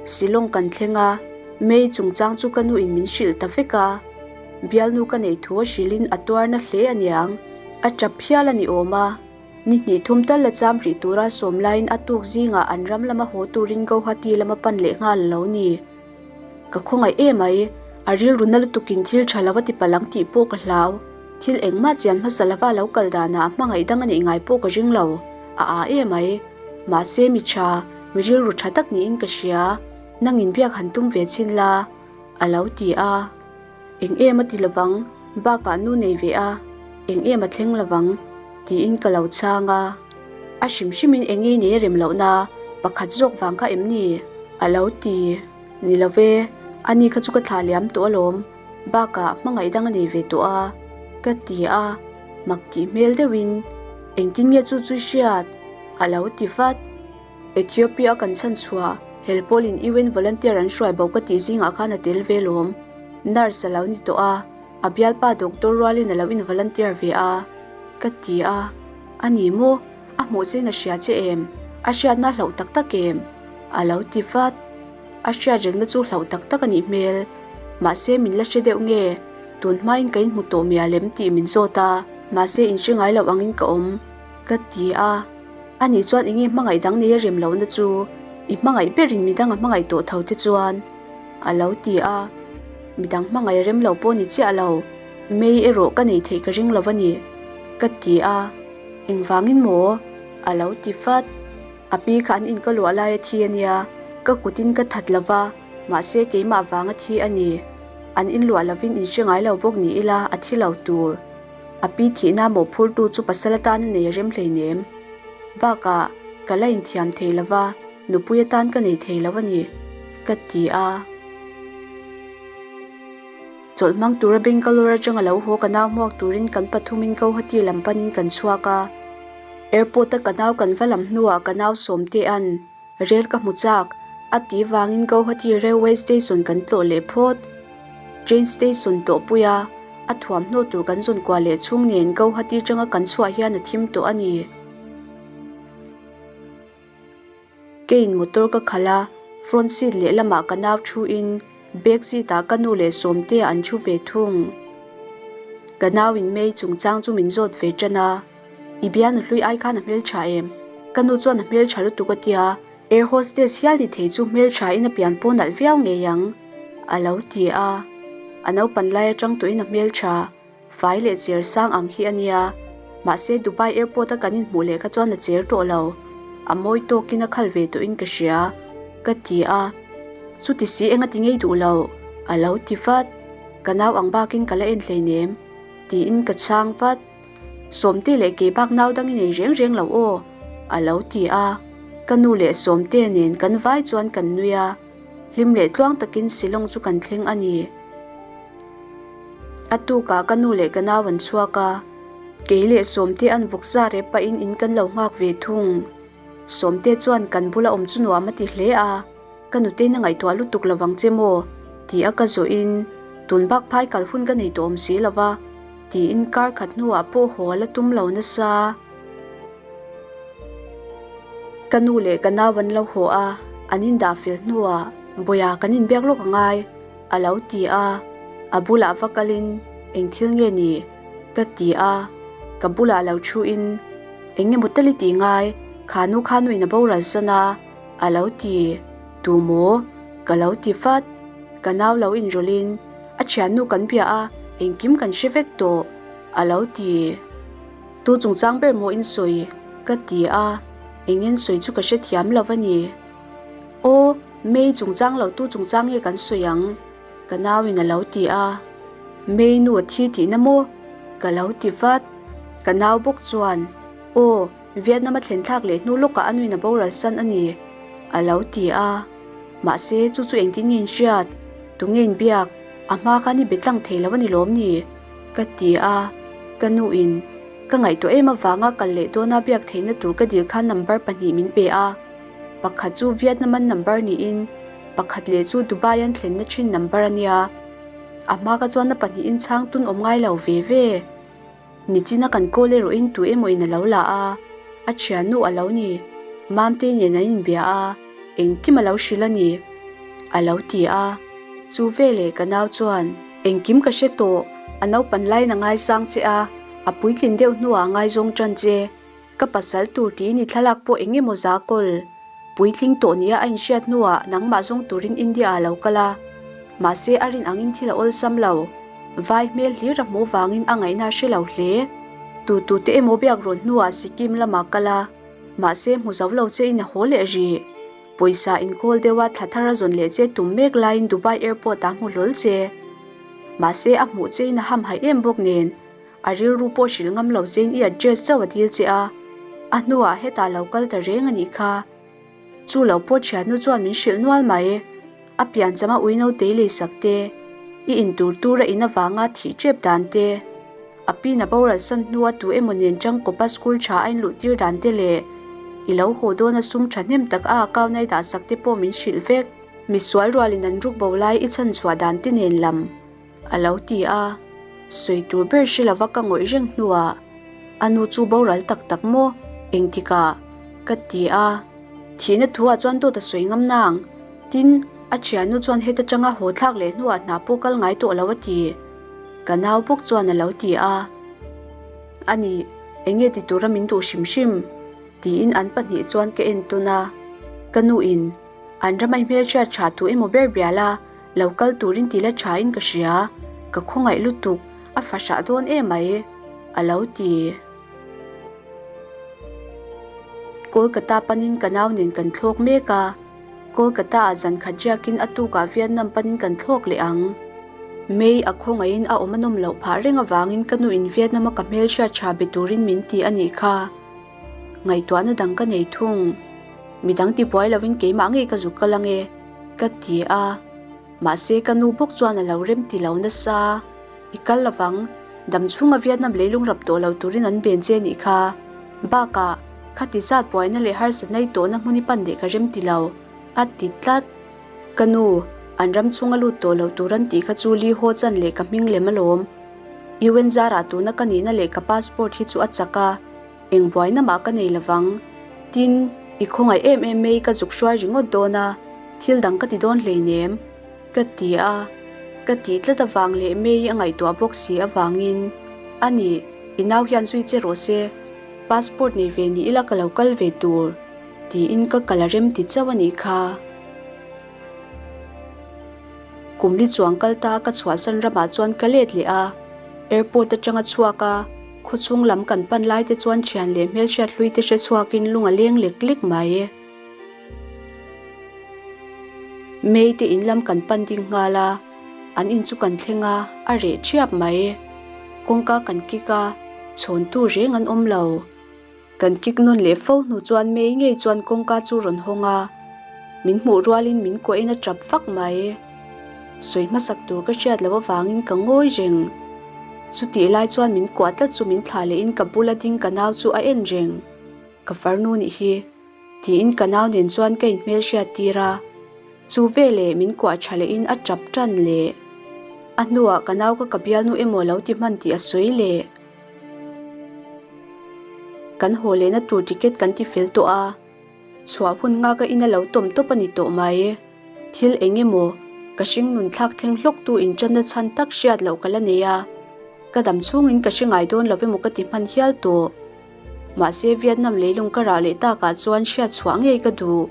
Shillong kan thleng a, May chungchang chu ka nuin min hrilh ta vek a. Bialnu ka nei thu a hrilhin a tuarna hle a niang, a tap hial a ni awm a. Ni hnih thum tal la cham rih tura sawm laiin a tuk zingah an ram lama haw turin Guwahati lama pan leh nghal a lo ni. Ka khawngaih em mai, a rilru na lutukin thil tha lo a ti palh ang tih pawh ka hlau. Thil engmah chian hmasa lova lo kal danah hmangaih dang a neih ngai pawh ka ring lo, a aa em mai. Mahse mi tha, mi rilru tha tak niin ka hria, nangin biak han tum ve chin la, a lo ti a. Eng em a ti lovang, bakah nu nei ve a, eng em a thleng lovang, tiin ka lo chhang a. A hrim hrimin eng nge nei a rem lohna pakhat zawk vang kha em ni? A lo ti. Ni lo ve, ani kha chu ka thlah liam tawh alawm, bakah hmangaih dang a nei ve tawh a, ka ti a, mak tih hmel deuhin, Engtin nge chu chu i hriat? A lo ti vat. Ethiopia kan chhan chhuah, hel pawlin UN volunteer an hruai bo ka tih zingah khan a tel ve lawm. Nurse a lo ni tawh a, a bialpa doctor rualin a lo in volunteer ve a. Ka ti a, A ni maw? A hmuh chein a hria che em? A hriatna a hlauh tak tak em? A lo ti vat. A hriat rengna chu hlauh tak tak a nih hmel. Mahse min la hre deuh nge? Tun hmain ka inhmu tawh mial em tih min zawt a, mahse inhre ngai loh angin ka awm. Ka ti a. Anih chuan enge hmangaih dang nei a rem lohna chu i hmangaih berin midang a hmangaih tawh tho te chuan a lo ti a, midang hmangaih a rem lo pawh ni chiah lo, May erawh ka nei theih ka ring lo a ni ka ti a, engvangin maw? a lo ti vat, a pi kha an in ka luah lai a thi a nia, ka kutin ka that lo va, mahse keimah vang a thi a ni, an in luah lovin in hre ngai lo bawk ni ila a thi lo tur. A pi thihna mawhphurtu chu pasal atan a nei rem hleinem. Bakah, ka la inthiam thei lo va, nupui atan ka nei thei lo a ni, ka ti a. Chawlh hmang tura Bangalore atanga lo haw ka nau hmuak turin kan pathumin Guwahati lam panin kan chhuak a. Airport a ka nau kan va lam hnuah ka nau Sawmtea'n rel ka hmu chak a tih vangin Guwahati railway station kan tlawh leh phawt. Train station tawhpui a a thuamhnaw tur kan zawn kuah leh chhung nen Guwahati atanga kan chhuah hian a thim tawh a ni. Keiin motor ka khalh a, front seat lehlamah ka nau thuin back seat ah ka nu leh Sawmtea an thu ve thung. Ka nauin May chungchang chu min zawt ve tan a, I bialnu hlui ai khan a hmeltha em? Ka nu chuan a hmeltha lutuk a tia, air hostess hial ni thei chu hmeltha in a pian pawh nalh viau ngei ang, a lo ti a. A naupan lai atang tawhin a hmeltha. Fai leh cher sang ang hi a nia. Mahse Dubai airport a kan inhmuh leh kha chuan a cher tawh lo. A mawi tawkin a khal ve tawhin ka hria. Ka ti a. Chuti si eng a ti ngei duh lo. A lo ti vat. Ka nau ang bakin ka la en hleinem. Tiin ka chhang vat. Sawmte leh kei bak nau dang i nei reng reng lo aw. A lo ti a. Ka nu leh Sawmte nen kan vai chuan kan nui a. Hlim leh tluang takin Shillong chu kan thleng a ni. A tukah ka nu leh ka nau an chhuak a, kei leh Sawmte an vawk za rep pahin in kan lo nghak ve thung. Sawmte chuan kan bula awm chu nuam a ti hle a, ka nutein a ngaihtuah lutuk lo vang che maw? ti a ka zawhin, tun bak phai kal hun ka nei tawh awm si lo va, tiin kar khat hnuah pawh haw a la tum lo nasa. Ka nu leh ka nau an lo haw a, an indah fel hnuah Bawia kan inbiak lawk a ngai. A lo ti a, a bulah va kalin eng thil nge ni? ka ti a, ka bulah lo thuin eng emaw tal i tih ngai, kha nu kha nuin a boral san a, a lo ti, tu maw? ka lo ti vat, ka nau lo inrawlhin a thiannu kan bia a, engkim kan hre vek tawh, a lo ti. Tu chungchang ber maw in sawi? ka ti a, eng in sawi chu ka hrethiam lo a ni. Aw, May chungchang lo tu chungchang nge kan sawi ang? Ka nauin a lo ti a. May nu a thi tihna maw? Ka lo ti vat. Ka nau bawk chuan, Aw, Vietnam a thlen thlak leh hnu lawkah a nuin a boral san a ni, a lo ti a. Mahse, chu chu engtin nge in hriat? Tunge in biak? A hma khan i be tlang thei lo a ni lawm ni? Ka ti a. Ka nuin, Ka ngaihtuah em avanga kal leh dawna biak theihna tur ka dil khan number pahnih min pe a. Pakhat chu Vietnam an number niin pakhat leh chu Dubai an thlenna thin number a nia. A hma ka chuan a pahnihin chhang tun awm ngai lo ve ve. Nichina kan call erawhin tu emaw in a lo la a, a thiannu a lo ni. Mamte nen an inbia a, engkim a lo hrilh a ni. A lo ti a. Chu veleh ka nau chuan, Engkim ka hre tawh, a naupan laiin a ngaisang che a, a puitlin deuh hnuah a ngaizawng tan che. Ka pasal tur tiin i thlalak pawh eng emaw za kawl. Puitling tawh nia a inhriat hnuah nangmah zawng turin India ah lo kal a. Mahse a rin angin thil a awlsam lo. Vai hmel hlir a hmuh vangin a ngaihna a hre lo hle. Tu tute emaw biak rawn hnuah Sikkim lamah kal a. Mahse hmu zo lo che in a haw leh rih. Pawisa inkawl deuha thla thar a zawn leh che tum mek laiin Dubai airport ah hmu hlawl che. Mahse a hmuh che in a hamhaih em bawk nen. A rilru pawh hrilh ngam lo chein i address chauh a dil che a, a hnuah hetah lo kal ta reng a nih kha. Chu lo pawh thiannu chuan min hrilh nual mai. A piancham a ui nautei lei sak te, i intur tur a in avanga thih tep dan te, a pin a boral san hnua tu emaw nen tangkawpa school tha a inluh tir dan te leh i lo haw dawna sum thahnem tak a account a i dah sak te pawh min hrilh vek. Misual rualin an ruk bo lai i chhanchhuah dan te nen lam. A lo ti a, sawi tur ber hre lova ka ngawih reng hnuah a nu chu boral tak tak maw engtikah ka ti a, thihna thuah chuan dawt a sawi ngam nang, tin a thiannu chuan heta tanga haw thlak leh hnuah hna pawh kal ngai tawh lo a ti, ka nau bawk chuan a lo ti a, ani enge ti tura min duh hrim hrim tiin an pahnih chuan ka en tawn a, ka nuin an ramai hmelhriat tha tu emaw ber bial a. Lo kal turin ti la tha in ka hria, ka khawngaih lutuk, a fahrah dawn em mai, a lo ti. Kolkata panin ka nau nen kan thlawk mek a, Kolkata ah zan khat riakin a tukah Vietnam panin kan thlawk leh ang. May a khawngaihin a awm a nawm loh phah reng avangin ka nu in Vietnam a ka hmelhriat tha be turin min ti a nih kha. Ngaihtuahna dang ka nei thung. Midang tibuai loin keimah ngei ka zuk kal ange, ka ti a. Mahse ka nu bawk chuan a lo rem ti lo nasa. I kal lovang, dam chhunga Vietnam leilung rap tawh lo turin an ben che nih kha. Bakah, khati zat buaina leh harsatna i tawhna hmun i pan leh ka rem ti lo, a ti tlat. Ka nu, an ram chhunga lut tawh lo tur an tih kha chu Li Ho chan leh ka hming lem alawm. UN zarah tuna ka nihna leh ka passport hi chu a chak a, eng buaina mah ka nei lovang. Tin, i khawngaih em em mai ka zuk hruai ringawt dawn a, thil dang ka ti dawn hleinem, ka ti a. Ka tih tlat avang leh May a ngaihtuah bawk si avangin, A ni, i nau hian zui che rawh se, passport nei ve ni ila ka lo kal ve tur. Tiin ka kal a rem ti chauh a nih kha. Kum li chuang kal ta ka chhuahsan ramah chuan ka let leh a, airport atanga chhuak a, khawchhung lam kan pan lai te chuan thian leh hmelhriat hlui te hre chhuakin lung a leng lek lek mai. May te in lam kan pan ding nghal a, an in chu kan thleng a, a reh thiap mai. Kawngka kan kik a, chhawntu reng an awm lo. Kan kik nawn leh fo hnu chuan May ngei chuan kawngka chu rawn hawng a, min hmuh rualin min kuahin a tap vak mai. Sawi hmasak tur ka hriat loh avangin ka ngawi reng. Chutih lai chuan min kuah tlat chu min thlah lehin ka bula ding ka nau chu a en reng. Ka farnu nih hi. Tiin ka nau nen chuan ka inhmelhriat tir a, chu veleh min kuah tha lehin a tap tan leh. A hnuah ka nau ka ka bialnu emaw lo ti hman tih a sawi leh. Kan haw lehna tur ticket kan ti fel tawh a, chhuah hun nghak a in a lo tawm tawp a ni tawh mai. Thil eng emaw ka hring nun thlak thleng hlawktu inṭanna chhan tak hriat loh ka la nei a, ka dam chhungin ka hre ngai dawn lo emaw ka ti hman hial tawh. Mahse Vietnam leilung ka rah leh takah chuan hriat chhuah ngei ka duh.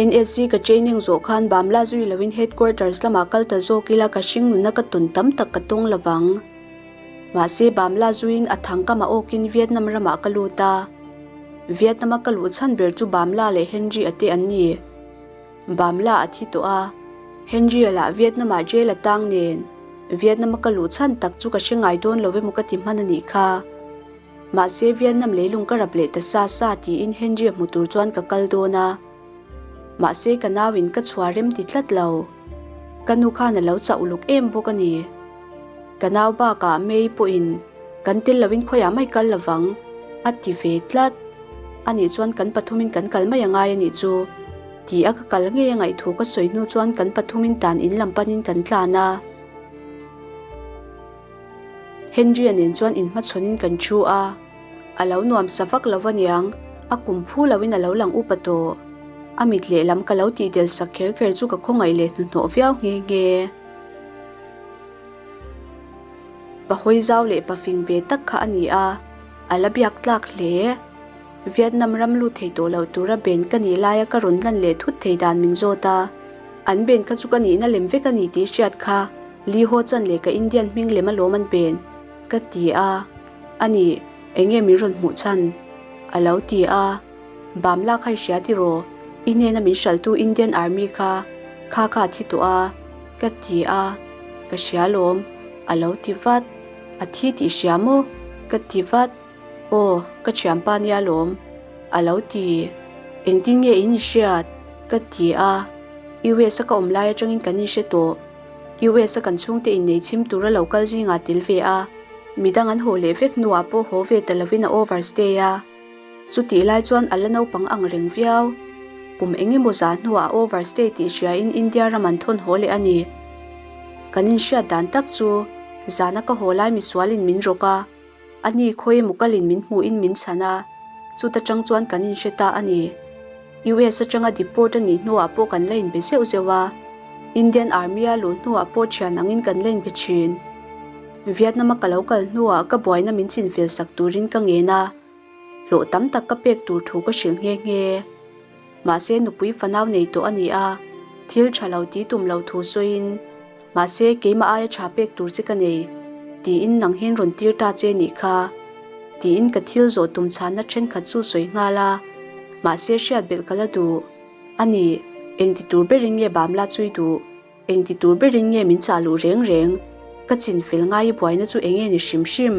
NSC ka training zawh khan Bamla zui loin headquarters lamah kal ta zawk ila ka hring nuna ka tawn tam tak ka tawng lovang. Mahse Bamla zuiin a thang kam a awkin Vietnam ramah ka lut a. Vietnam a ka luh chhan ber chu Bamla leh Henry a te an ni. Bamla a thi tawh a, Henry a lah Vietnam ah jail a tang nen Vietnam a ka luh chhan tak chu ka hre ngai dawn lo emaw ka ti hman a nih kha. Mahse Vietnam leilung ka rap leh ta sa sa tiin Henry-a hmu tur chuan ka kal dawn a. Mahse ka nauin ka chhuah rem ti tlat lo. Ka nu khan a lo chah uluk em bawk a ni. Ka nau bakah May pawhin kan tel loin khawiah mai kal lovang a ti ve tlat. Anih chuan kan pathumin kan kal mai a ngai a nih chu. Ti a ka kal ngei a ngaihthu ka sawi hnu chuan kan pathumin tan in lam panin kan tlan a. Henry-a nen chuan inhmachhawnin kan thu a, a lo nuam sa vak lo aniang, a kum phu loin a lo lang upa tawh. A mit lehlam ka lo tihdel sak kher kher chu ka khawngaih leh hnuhnawh viau nghe nghe. Pa hawi zau leh pa fing ve tak kha a ni a, a la biak tlak hle. Vietnam ram lut thei tawh loh tura ben ka nih laia ka rawn lan leh thut thei dan min zawt a, an ben kha chu ka nihna lem vek a ni tih hriat kha Li Ho Chan leh ka Indian hming lem alawm an ben, ka ti a. A nih, eng nge min rawn hmuh chhan? A lo ti a. Bam lak hai hria tiraw, i hnena min hralhtu Indian Army kha, kha kha a thi tawh a, ka ti a. Ka hria alawm, a lo ti vat. A thi tih hria maw? Ka ti vat. Aw, ka thianpa nia lawm, a lo ti. Engtin nge in inhriat? Ka ti a. US a ka awm lai atangin kan inhre tawh. US a kan chhungte innei chhim tura lo kal zingah tel ve a. Midang an haw leh vek hnuah pawh haw ve ta lovin a overstay a. Chutih lai chuan a la naupang ang reng viau. Kum eng emaw zah hnuah a overstay tih hriain India ram an thawn haw leh a ni. Kan inhriat dan tak chu zana ka haw lai misualin min rawk a. A ni khawi emaw kalin min hmuhin min chhan a, chuta tang chuan kan inhre ta a ni. US atanga deport a nih hnuah pawh kan la inbe zeuh zeuh a, Indian Army a luh hnuah pawh thian angin kan la inbe thin. Vietnam a ka lo kal hnuah ka buaina min chinfel sak turin ka ngen a, hlawh tam tak ka pek tur thu ka hrilh nghe nghe. Mahse nupui fanau nei tawh a ni a, thil tha lo ti tum lo thu sawiin, Mahse keimah aia tha pek tur che ka nei, tiin nang hian rawn tir ta che nih kha, tiin ka thil zawh tum chhanna thenkhat chu sawi nghal a, mahse hriat belh ka la duh. A ni, engti tur berin nge Bamla chui duh? Engti tur berin nge min chah luh reng reng? Ka chin fel ngai i buaina chu eng nge ni hrim hrim?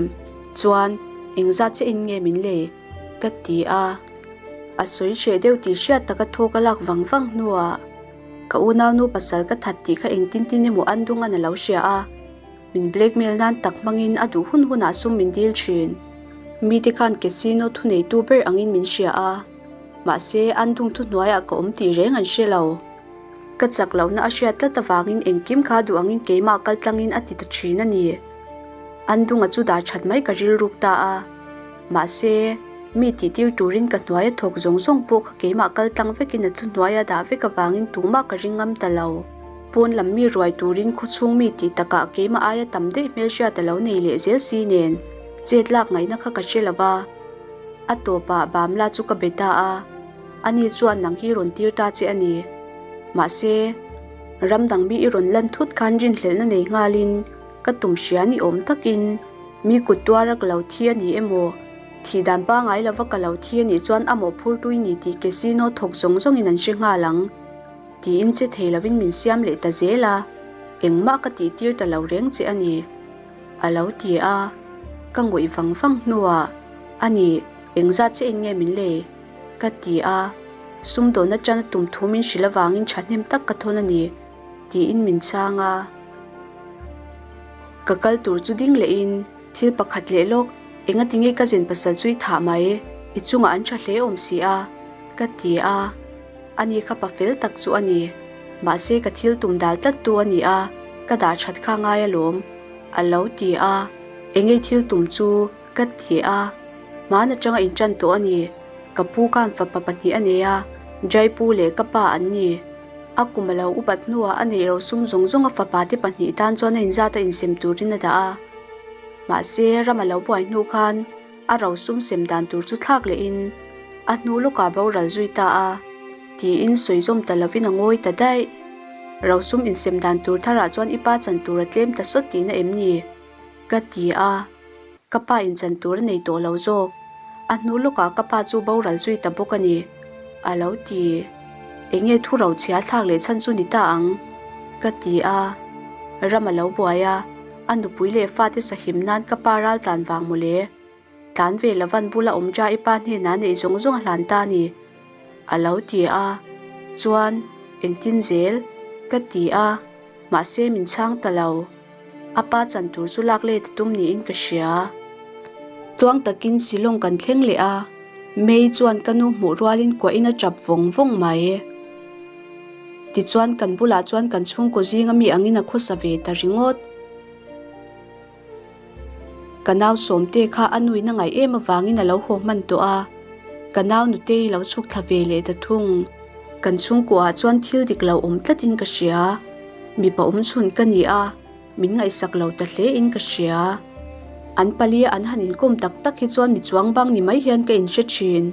Chuan, engzat che in nge min lei? Ka ti a. A sawi hreh deuh tih hriat taka thawk a lak vang vang hnuah. Ka unaunu pasal ka that tih kha engtin tin emaw an dungan a lo hria a, min blackmail nan tak hmangin a duh hun hunah sum min dil thin. Mite khan casino thuneitu ber angin min hria a, mahse an dung thuhnuaiah ka awm tih reng an hre lo. Ka chak lohna a hriat tlat avangin engkim kha duh angin keimah kal tlangin a ti ta thin a ni. An dunga chu dar that mai ka rilruk ta a, mahse mi tihtir turin ka hnuaia thawk zawng zawng pawh kha keimah kal tlang vekin a thuhnuaia dah vek avangin tumah ka ring ngam ta lo. Pawn lam mi ruai turin khawchhung mi tih takah keimah aia tam daih hmelhriat a lo nei leh zel si nen chet lak ngaihna kha ka hre lo va. A tawpah Bamla chu ka be ta a, ani chuan nang hi rawn tir ta che a ni. Mahse, ram dang mi i rawn lan thut khan rinhlelhna nei nghalin ka tum hria ni awm takin mi kut tuara ka lo thi a ni emaw, thih dan pangai lova ka lo thi a nih chuan a mawhphurtu i ni tih casino thawk zawng zawngin an hre nghal ang. Tiin che thei lovin min siam leh ta zel a, engmah ka tih tir ta lo reng che a ni, a lo ti a. Ka ngawih vang vang hnuah, A ni, engzat che in nge min lei? ka ti a. Sumdawn atana tum thu min hrilh avangin thahnem tak ka thawn a ni, tiin min chhang a. Ka kal tur chu ding lehin thil pakhat leh lawk, engati nge ka zen pasal chu i thah mai, i chungah an tha hle awm si a, ka ti a. Ani kha pa fel tak chu a ni. Mahse ka thil tum dal tlat tu a ni a, ka dah that kha ngai alawm, a lo ti a. Engei thil tum chu ka ti a. Hmaan atanga intan tawh a ni. Ka pu khan fapa pahnih a nei a, Jaipu leh ka pa an ni. A kum a lo upat hnuah a neih rosum zawng zawng a fapa te pahnih tan chuan a inzat a insem turin a dah a. Mahse ram a lo buai hnu khan a rosum sem dan tur chu thlak lehin a hnu lawkah boral zui ta a, tiin sawi zawm ta lovin a ngawi ta daih. Rosum insem dan tur tharah chuan i pa chan tur a tlem ta sawt tihna em ni? Ka ti a, ka pa in chan tur a nei tawh lo zawk. A hnu lawkah ka pa chu boral zui ta bawk a ni, a lo ti. Enge thu rochhia thlak leh chhan chu ni ta ang? Ka ti a, ram a lo buai a, a nupui leh fate sahim nan ka pa ral tlan vang mawle. Tlan ve lovan bula awm cha i pa hnenah neih zawng zawng a hlan ta a ni, a lo ti a. Chuan, engtin zel? Ka ti a, mahse min chhang ta lo. A pa chan tur chu lak let a tum niin ka hria. Tluang takin Shillong kan thleng leh a, May chuan ka nu hmuh rualin kuahin a tap vawng vawng mai. Tichuan kan bulah chuan kan chhungkaw zinga mi angin a khawsa ve ta ringawt. Ka nau Sawmte kha a nuin a ngaih em avangin a lo haw hman tawh a, ka nau Nutei lo chhuk thla ve leh ta thung. Kan chhungkuaah chuan thil dik lo awm tlatin ka hria. Mipa awm chhun ka ni a, min ngaihsak lo ta hle in ka hria. An palia an han inkawm tak tak hi chuan mi chuang bang ni mai hian ka inhre thin.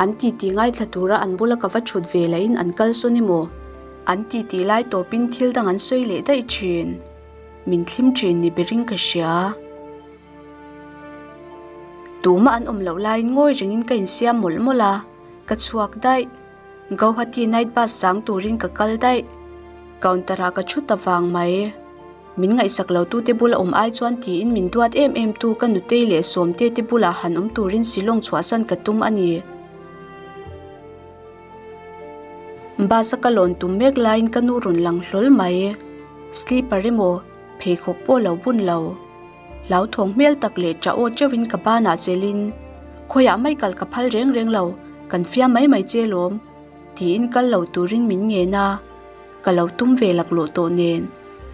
An titi ngaithla tura an bula ka va thut ve lahin an kal sawn emaw? An titi lai tawpin thil dang an sawi leh daih thin. Min thlim thin ni berin ka hria. Tumah an awm loh laiin ngawi rengin ka insiam mawlh mawlh a, ka chhuak daih. Gauhati night bus chang turin ka kal daih. Counter ah ka thu ta vang mai. Min ngaihsak lo tute bula awm ai chuan tiin min duat em em tu ka nutei leh Sawmte te bulah han awm turin Shillong chhuahsan ka tum a ni. Bus a ka lawn tum mek laiin ka nu rawn lang hlawl mai. Sleeper emaw pheikhawk pawh lo bun lo. Hlauthawng hmel tak leh ṭah aw ṭeuhin ka banah chelin, Khawiah mai kal ka phal reng reng lo, kan fiam mai mai che lawm, tiin kal lo turin min ngen a. Ka lo tum ve laklawh tawh nen,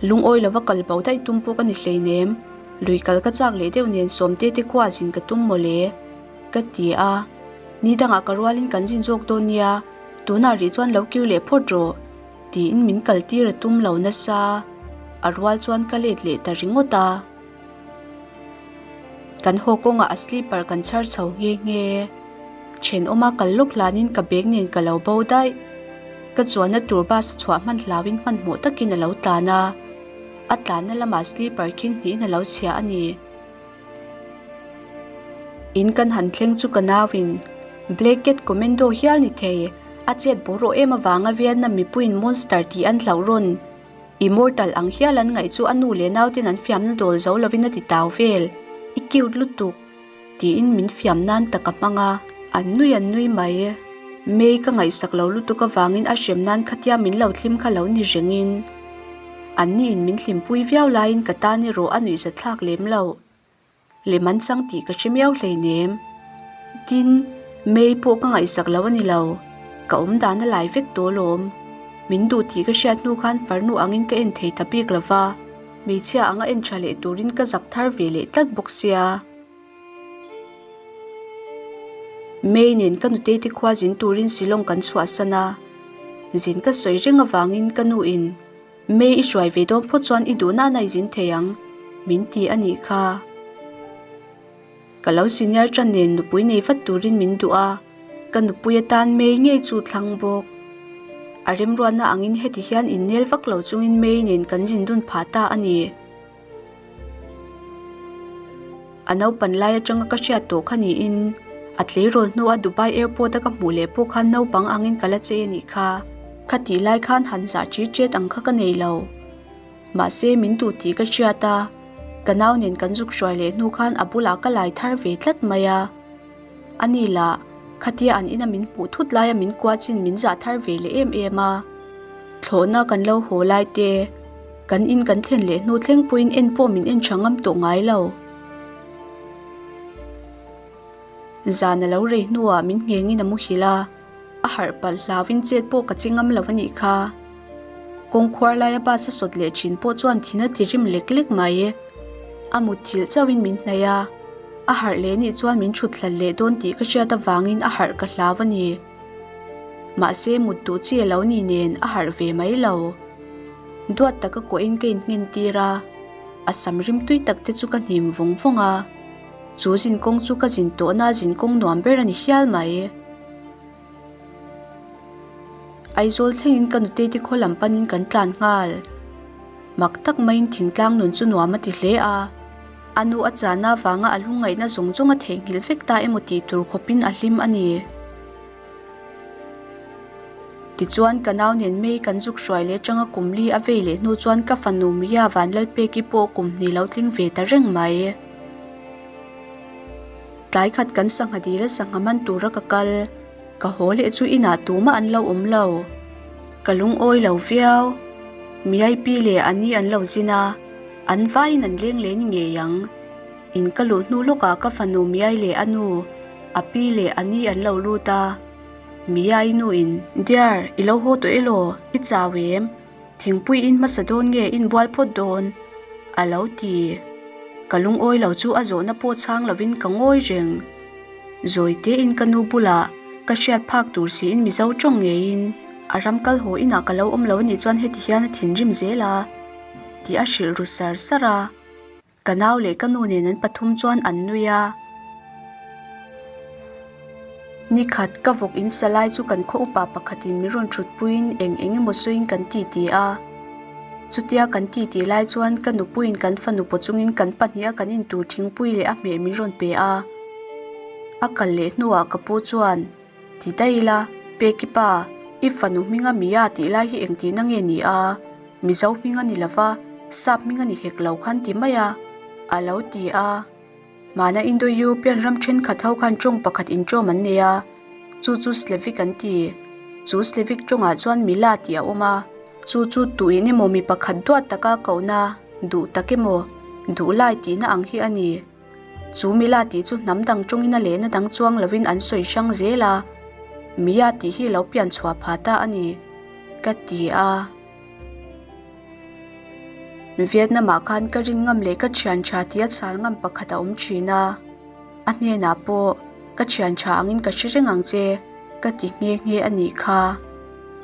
lungawi lova kal bo daih tum pawh ka ni hleinem, lui kal ka chak leh deuh nen Sawmte te khua zin ka tum mawle, ka ti a. Ni dangah ka rualin kan zin zawk dawn nia, tunah rih chuan lo kir leh phawt rawh. Tiin min kal tir a tum lo nasa, a rual chuan ka let leh ta ringawt a. Kan haw kawngah a slipper kan chhar chho nghe nghe. Thenawma kal lawk hlanin ka bag nen ka lo bo daih. Ka chuanna tur bus a chhuah hman hlauin hmanhmawh takin a lo tlan a, a tlanna lamah slipper khing hnihin a lo chhia a ni. In kan han thleng chu ka nauin Black Cat Commando hial ni thei, a chet bawrh em avanga Vietnam mipuiin monster tih an hlauh rawn. Immortal ang hial an ngaih chu a nu leh nauten an fiamna dawl zo lovin a ti tau vel, I cute lutuk! tiin min fiam nan tak a hmang a, an nui an nui mai. May ka ngaihsak lo lutuk avangin a hrem nan khatia min lo thlim kha lo ni rengin anni in min hlimpui viau laiin ka tan erawh a nuihzathlak lem lo. Lem an chang tih ka hre miau hleinem. Tin, May pawh ka ngaihsak lo a ni lo. Ka awm dan a lai vek tawh alawm. Min duh tih ka hriat hnu khan farnu angin ka en thei ta bik lo va, hmeichhia anga en tha leh turin ka zak thar ve leh tlat bawk sia. May nen ka nutei te khua zin turin Shillong kan chhuahsan a, zin ka sawi reng avangin ka nu in May i hruai ve dawn phawt chuan i duhna a zin thei ang, min ti a nih kha. Ka lo senior tan nen nupui nei vat turin min duh a, ka nupui atan May ngei chu thlang bawk. A remruatna angin heti hian innel vak lo chungin May nen kan zin dun phah ta a ni. A naupan lai atanga ka hriat tawh kha niin a tleirawl hnua Dubai airport a ka hmuh leh pawh khan naupang angin ka la chei a nih kha. Khatih lai khan han zah ṭi ṭet ang kha ka nei lo. Mahse min duh tih ka hriat a, ka nau nen kan zuk hruai leh hnu khan a bulah ka lai thar ve tlat mai a. Ani lah, khatia an ina min hmuh thut laia min kuah chin min zah thar ve leh em em a. Thlawhna kan lo haw lai te, kan in kan thlen leh hnu thleng pawhin en pawh min en tha ngam tawh ngai lo. Zan a lo rei hnuah min nghengin a muhil a, a harh palh hlauin chet pawh ka che ngam lo a nih kha. Kawngkhuar laia bus a sawt leh thin pawh chuan thin a ti rim lek lek mai. A mutthilh chauhin min hnaih a, a harh leh nih chuan min thut hlat leh dawn tih ka hriat avangin a harh ka hlau a ni. Mahse mut duh chi a lo ni nen a harh ve mai lo. Duat taka kuahin ka innghen tir a, a sam rim tui tak te chu ka hnim vawng vawng a. Chu zinkawng chu ka zin tawhna zinkawng nuam ber a ni hial mai. Aizawl thlengin ka nutei te khaw lam panin kan tlan nghal. Mak tak maiin thingtlang nun chu nuam a ti hle a. A nu a chana avanga a lungngaihna zawng zawng a theihnghilh vek ta emaw tih tur khawpin a hlim a ni. Tichuan ka nau nen May kan zuk hruai leh atanga kum li a vei leh hnu chuan ka fanu Mia Vanlalpeki pawh kum hnih lo tling ve ta reng mai. Tlai khat kan sangha dil a sangha man tura ka kal, ka haw leh chu inah tumah an lo awm lo. Ka lungawi lo viau. Miai pi leh a ni an lo zin a, an vaiin an leng leh ni ngei ang. In ka luh hnu lawkah ka fanu Miai leh a nu, a pi leh a ni an lo lut a. Miai nu in, Dear, i lo haw tawh elaw? I chau em? Thingpui in hmasa dawn nge inbual phawt dawn? A lo ti. Ka lungawi lo chu a zawhna pawh chhang lovin ka ngawi reng. Zawi tein ka nu bulah ka hriat phak tur siin Mizo tawng ngeiin a ram kal haw inah ka lo awm lo anih chuan heti hian a thinrim zel a tih a hrilh ru sar sar a. Ka nau leh ka nu nen an pathum chuan an nui a. Nikhat ka vawk in sa lai chu kan khaw upa pakhatin min rawn thut puiin eng eng emaw sawiin kan ti ti a. Chutia kan ti ti lai chuan ka nupuiin kan fanu paw chungin kan pahniha kan intur thingpui leh a hmeh min rawn pe a. A kal leh hnuah ka pu chuan, Ti daih ila, Peki pa, i fanu hminga Mia tih lai hi engtihna nge ni a? Mizo hming a ni lova, sap hming a ni hek lo khan ti mai a, a lo ti a. Mahna Indo-European ram thenkhat ho khan tawng pakhat inṭawm an nei a, chu chu Slavic an ti. Chu Slavic tawngah chuan Mila tih a awm a, chu chu tuin emaw mi pakhat duat taka kohna, duh tak emaw, duh lai tihna ang hi a ni. Chu Mila tih chu hnam dang tawngin a lehna dang chuang lovin an sawi hrang zel a, Mia tih hi lo pian chhuah phah ta a ni, ka ti a. Vietnam ah khan ka rin ngam leh ka thian tha tia chhal ngam pakhat a awm thin a, a hnenah pawh ka thian tha angin ka hre reng ang che ka ti nghe nghe a nih kha.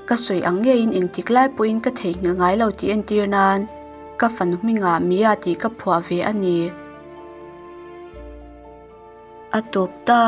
Ka sawi ang ngeiin engtik lai pawhin ka theihnghilh ngai lo tih entir nan ka fanu hmingah Mia tih ka phuah ve a ni. A tawp ta.